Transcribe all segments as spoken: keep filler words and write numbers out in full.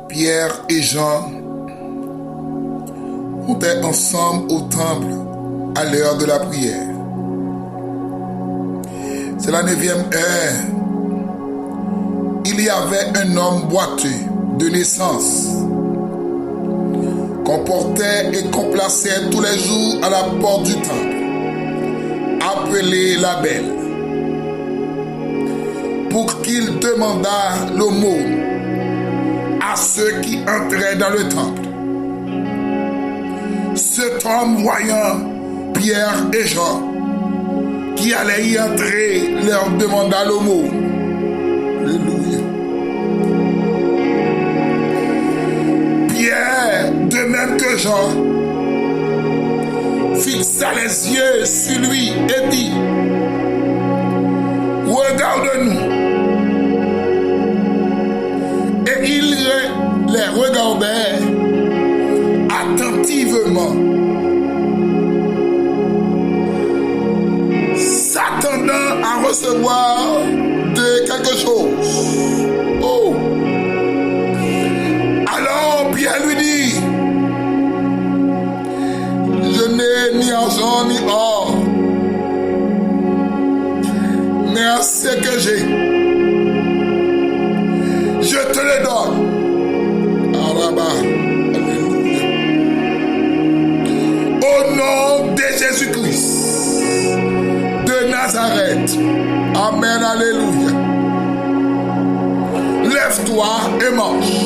Pierre et Jean montaient ensemble au temple à l'heure de la prière. C'est la neuvième heure. Il y avait un homme boiteux de naissance, qu'on portait et qu'on plaçait tous les jours à la porte du temple, appelé la Belle, pour qu'il demandât l'aumône à ceux qui entraient dans le temple. Cet homme, voyant Pierre et Jean qui allaient y entrer, leur demanda l'aumône. Alléluia. Pierre, de même que Jean, fixa les yeux sur lui et dit, regarde-nous. Et il re- les regardait attentivement, s'attendant à recevoir de quelque chose. Oh. Alors Pierre lui dit, je n'ai ni argent ni or, mais ce que j'ai, je te le donne. Alaba. Alléluia. Au nom de Jésus-Christ de Nazareth. Amen. Alléluia. Lève-toi et marche.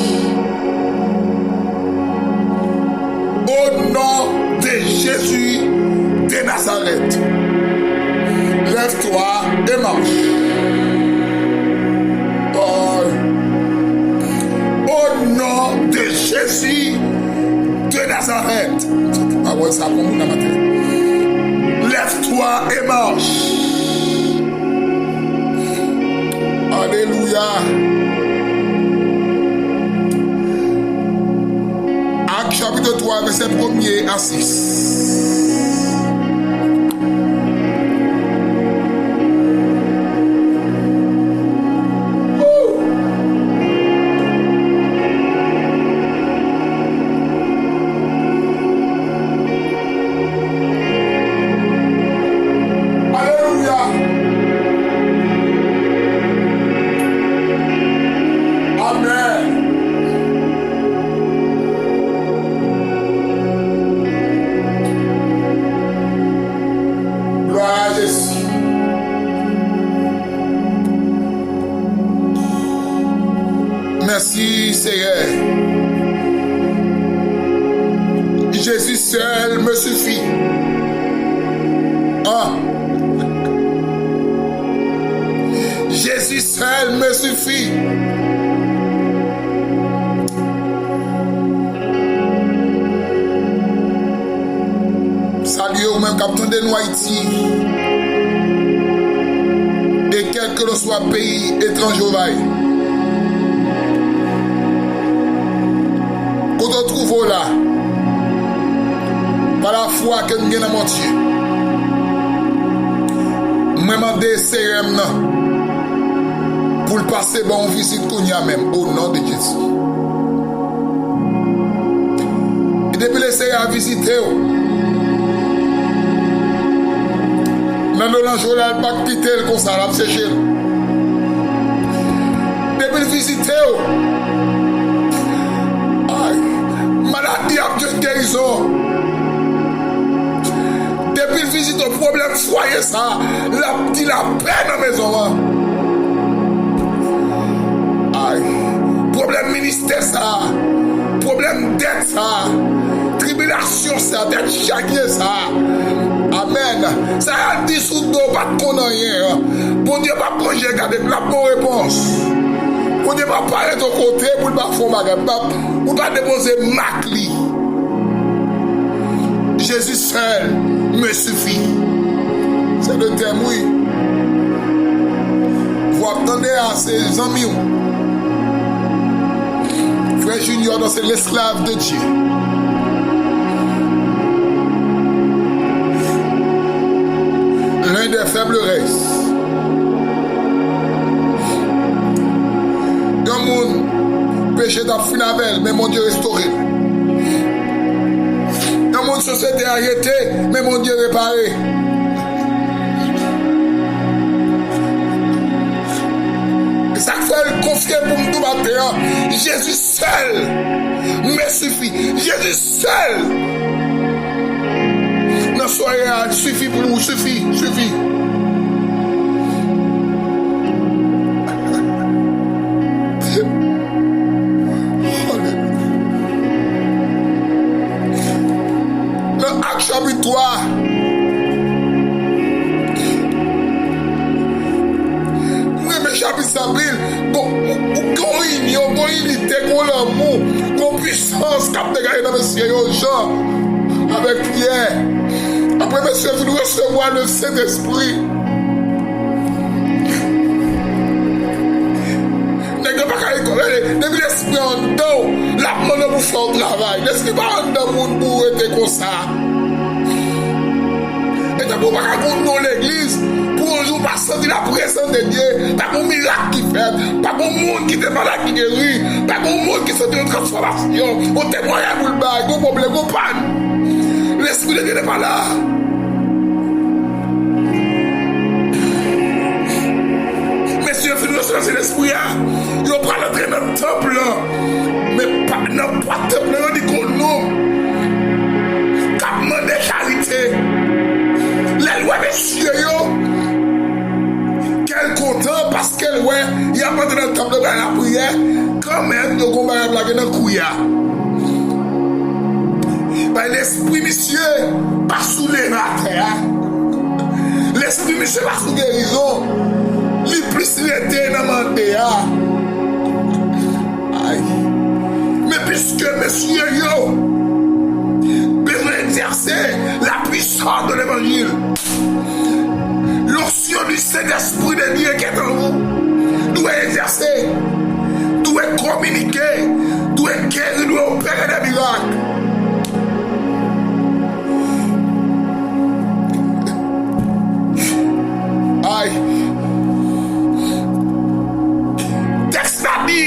Au nom de Jésus de Nazareth, lève-toi et marche. Oh. Au nom de Jésus de Nazareth. Pawòl sa pou moun nan maten. Lève-toi et marche. Alelouya. Ak chapit twa, vèsè premye a sis. Alelouya. Amèn. Glwa a Jezi. Mèsi, Seyè. Jésus seul me suffit. Ah. Jésus seul me suffit. Salye ou menm k ap tande nou Ayiti. E kèlkeswa peyi etranje ou va ye. Kote w twouve w la, pa lafwa ke m gen nan Bondye, mwen mande Seyè m nan pou l pase ban w vizit kounye a menm, o non de Jezi. E depi Leseyè a vizite w, nan do lanjwol la, l p ap kite l konsa, l ap seche l. Depi l vizite w, ay, maladi ap jwenn gerizon. Depi l vizite w, pwoblèm fwaye sa, l ap di lapè nan mezon an. Ay, pwoblèm ministè sa, pwoblèm dèt sa, tribilasyon sa, tèt chaje sa. Amèn. Sa y al di sou do w pa t konn anyen an. Bondye p ap manje gade, l ap ba w repons. Bondye p ap parèt yon kote pou l pa fè yon bagay. P ap, ou pa depoze mak li. Jésus seul me suffit. Se le tèm, wi. Vwa w ap tande a, se zanmi w. Frè Junior, nan se l'esclave de Dieu. L'un des faibles restes. Yon moun peche ap fin avè l, men Bondye restore l. Yon moun sosyete a jete, men Bondye repare. E sa k fè l konfye pou m tou maten an, Jezi sèl me sifi. Jezi sèl nan soyè a sifi pou nou, sifi, sifi. Nan Ak chapit twa, m renmen chapit sa anpil. Bon, ou, ou gen yon inyon, gen yon inite, gen yon lanmou, gen yon pwisans k ap degaje nan mesye yo, Jan avèk Pyè. Apre mesye yo fin resevwa le Sentespri, nèg yo pa ka rekòmande. Depi Lespri anndan w, l ap mande w pou fè yon travay. Lespri pa anndan moun pou w rete konsa. E tankou w pa ka gen yon non legliz, pou yon jou w pa santi laprezans de Dye, pa gen yon mirak ki fèt, pa gen yon moun ki te malad ki geri, pa gen yon moun ki santi yon transfòmasyon, yon temwayaj pou l bay, yon pwoblèm, yon pàn. Lespri de Dye pa la. Mesye yo fin resevwa Sentespri a, yo pral antre nan tanp lan. Men pa, nan pòt tanp lan, yo di gon nonm k ap mande charite. Lè l wè mesye yo, kè l kontan paske l wè y ap antre nan tanp lan, y ap lapriyè. Kanmenm, yo gon bagay ap lage nan kwi a. Bay lespri misye pa sou leve atè a. Lespri misye pa sou gerizon. Li plis rete nan mande a. Ay. Men piske mesye yo bezwen egzèse la puissance de l'évangile, l'onction du Saint-Esprit de Dieu qui est en vous dwe egzèse, dwe kominike, dwe geri, dwe opere de mirak. Ay. Tèks la di,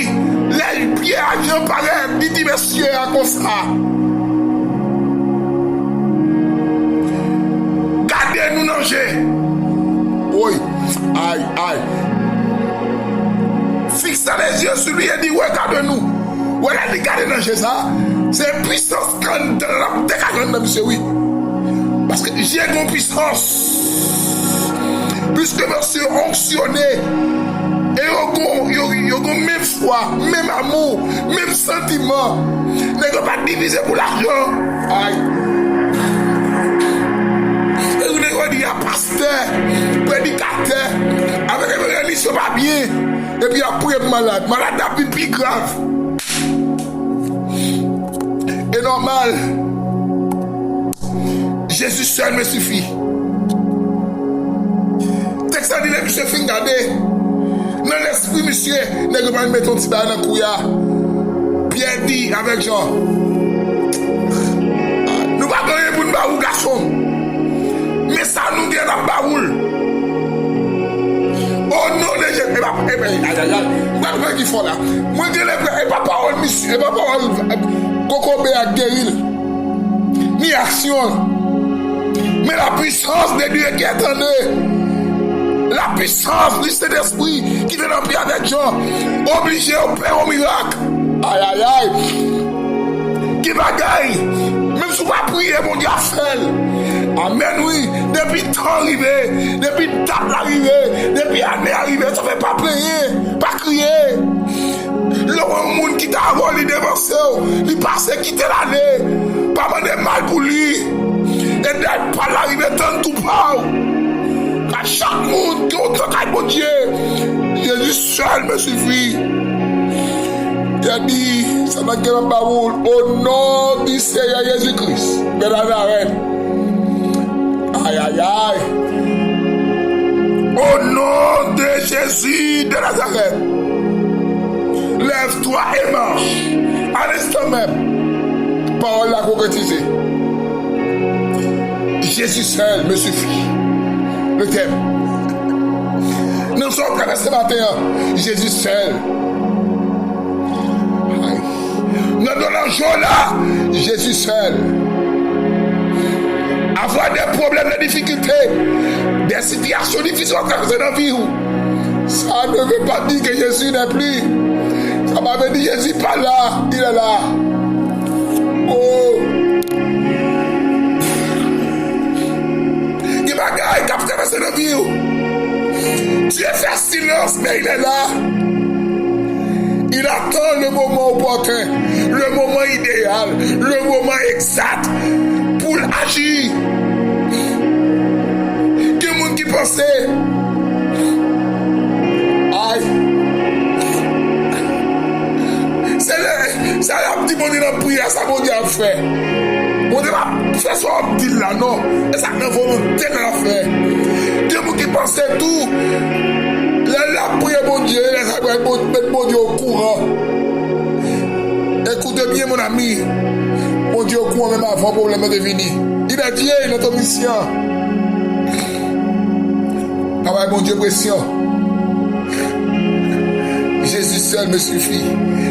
lè Pyè a Jan parèt, li di mesye a konsa, gade nou nan je. Woy, ay, ay. Fixe les yeux sur lui et dit, regarde-nous. Wè lè li gade nan je sa, se pwisans k anndan l ap degaje anndan misye, wi. Paske je gen pwisans. Piske mesye yo onksyone, e yo gon, yo, yo gon menm fwa, menm amou, menm santiman. Nèg yo pa divize pou lajan. Ay. E ou nèg yo di a pastè, predikatè, avèk evanjelis yo pa byen. Epi apre malad, malad la vin pi grav. E nòmal. Jezi sèl me sifi. Tèks la di lè misye fin gade, nan lespri misye, nèg yo pral mete yon ti bagay nan kwi a. Pyè di avèk Jan, nou pa gen anyen pou n ba ou, gason. Men sa nou gen, n ap ba ou l. O non de Jezi. E pa, e pa, ay, ay, ay. M pral pran ki fò la. Mwen gen lenprè-, e pa pawòl misye, e pa pawòl, eh, kokobe a k geri l. Ni aksyon l. Men la puissance de Dieu qui est en eux. La puissance du Saint-Esprit ki te nan Pyè avèk Jan oblije yo fè yon mirak. Ay, ay, ay. Ki bagay? Menm si w pa priye, Bondye ap fè l. Amèn, wi. Depi tan rive, depi dat la rive, depi ane a rive, sa fè pa plenyen, pa kriye. Lè w wè yon moun ki t avan w, li devanse w, li pase, kite l ale. Pa mande mal pou li. E dat pa l la rive, tann tou pa w. Ka chak moun gen yon tan kay Bondye. Jezi sèl me sifi. Li di, sa nan gen nan ba ou, au nom du Seigneur Jésus-Christ de Nazareth. Ay, ay, ay. Au nom de Jésus de Nazareth, lève-toi et marche. An instan menm, pawòl la konkretize. Jezi sèl me sifi. Le thème. Nan sa w travèse maten an, Jezi sèl. Ay. Nan dlo nan je w la, Jezi sèl. Avwa de pwoblèm, de difikilte, de sitiyasyon difisil w ap travèse nan vi w, sa ne veut pas dire que Jésus n'est plus. Sa pa vle di Jezi pa la, il est là. Oh. Gen bagay k ap travèse nan vi w. Dieu fait silence, mais il est là. Il attend le moment opportun, le moment idéal, le moment exact pou l aji. Gen moun ki panse, ay, se lè, sa y ap di Bondye nan priyè, sa Bondye ap fè. Bondye pa fè sa w ap di l la, non. E sa k nan volonte l l ap fè. Gen moun ki panse tou, lè l ap priye Bondye, lè sa pral Bon- met Bondye okouran. Ekoute byen, mon ami. Bondye okouran menm avan pwoblèm nan te vini. Il a dit, il est omniscient. Pa bay Bondye presyon. Jésus seul me suffit.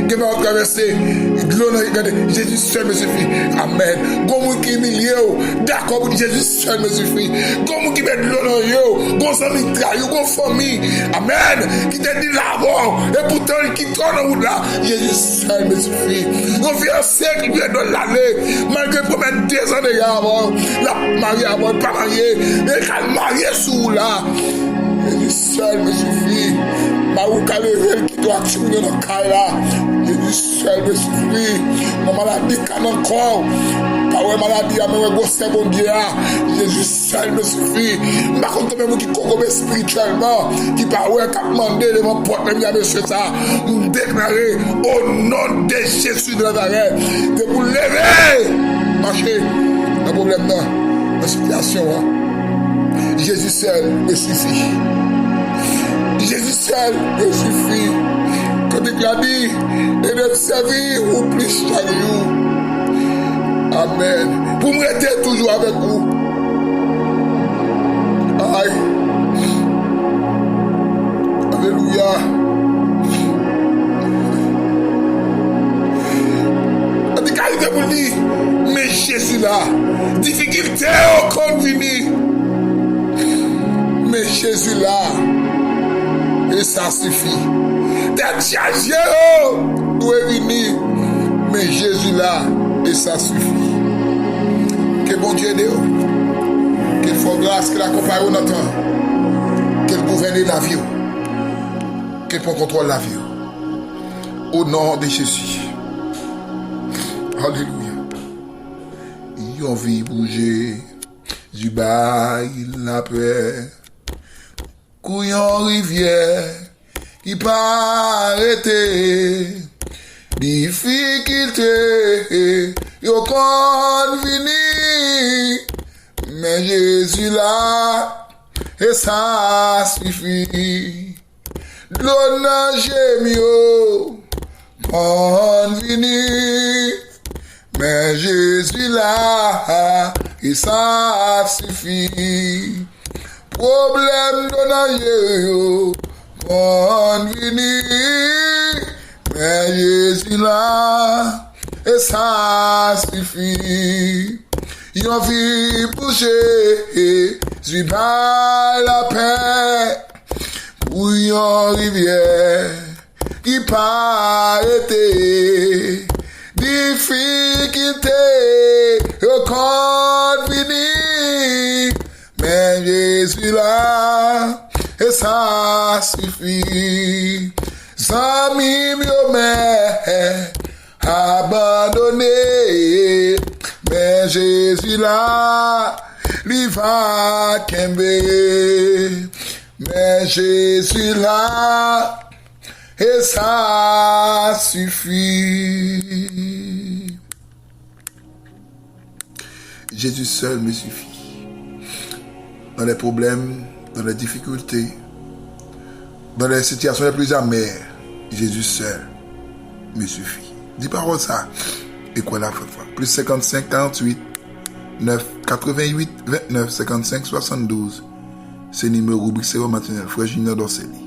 Gen pa w ap travèse dlo nan, gade, Jésus seul me suffit. Amèn. Gon moun ki imilye w, dakò pou di Jésus seul me suffit. Gon moun ki met dlo nan je w, gon zanmi trayi w, gon fanmi, amèn, ki te di l avè w, e poutan li kite w nan wout la. Jésus seul me suffit. Yon fiyanse ki gen dlo l ale, malgre pwomèt dezan deja avè w, l ap marye avè w, l pa marye, men l ka marye sou ou la. Jésus seul me suffit. Mari w ka leve, l kite w ak timoun yo nan kay la. Jésus seul me suffit. Nan maladi k ka nan kò w, pa wè maladi a, men wè gwosè Bondye a. Jésus seul me suffit. M pa konn konbyen moun ki kokobe espirityèlman, ki pa wè, k ap mande devan pòt, men mesye sa, m deklare, au nom de Jésus de Nazareth, depi w leve, mache nan pwoblèm nan, nan sitiyasyon an. Jésus seul me suffit. Jésus seul me suffit. Kantik la di, ede m sèvi ou plis chak jou. Amèn. Pou m rete toujou avèk ou. Ay. Alelouya. Annik a rive pou l di, men Jezi la. Difikilte yo konn vini. Men Jezi la. E sa sifi. Tèt chaje yo dwe vini. Men Jezi la. E sa sifi. Ke Bondye ede w. Ke l fè w gras, ke l akonpaye w nan tan. Ke l gouvène lavi w. Ke l pran kontwòl lavi w. Au nom de Jésus. Alelouya. Yon vi pou Jezi bay lapè. Kou yon rivyè ki pa rete. Difikilte yo konn vini. Men Jezi la, e sa sifi. Dlo nan je m yo konn vini. Men Jezi la, e sa ap sifi. Pwoblèm dlo nan je yo konn vini. Men Jezi la, e sa sifi. Yon vi pou Jezi bay lapè. Pou yon rivyè ki pa rete. Difikilte yo konn vini. Men Jezi la, e sa sifi. Zanmi m yo mèt abandone. Men Jezi la, li va kenbe. Men Jezi la, e sa sifi. Jésus seul me suffit. Dans les problèmes, dans les difficultés, dans les situations les plus amères, Jésus seul me suffit. Di pawòl sa e kwè l avèk fwa. Plis senkannsenk, karanntuit, nèf, katreventuit, ventnèf, senkannsenk, swasanndouz. Se nimewo ribrik Sermon Matinèl, frè Junior Dorcely.